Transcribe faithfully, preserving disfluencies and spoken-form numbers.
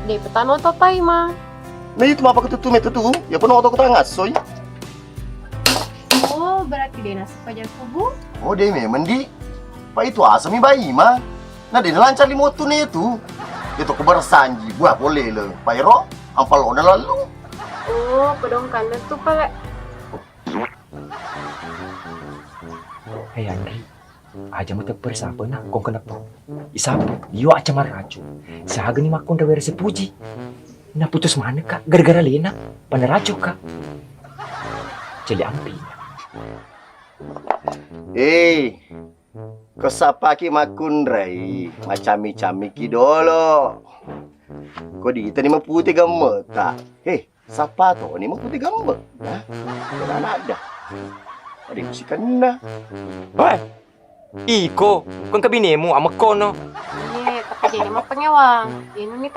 De' petano to pai ma. Na itu mapa ketutu metu tu? Ya pun oto kutang asoi. Oh, berarti de' naseng paja subuh? Oh, de' memang di. Pa itu asami bai ma. Na de' nalancar limo tu ne tu. Itu ku bersanji buah boleh le. Pa ero ampalo na lalu. Oh, pedong kanan tu pale. Hei Andri, aja mu tepperi sapa na kong kenapa? Isapa? Iyo aja maracu. Sagani makkonra were sepuji. Na putus maneka gara-gara lena. Panaracu ka. Celi ampi. Eh, ko sapaki makkunrai, macami-camiki dolo. Ko ditani mapute gammeta. Hei, sapa toni mapute gambe? Hah? Kena nada. Ada yang sikenna. Weh, iko, ko engka binemu amekkono. Iye, tapi jadi mapengewang. Inu ni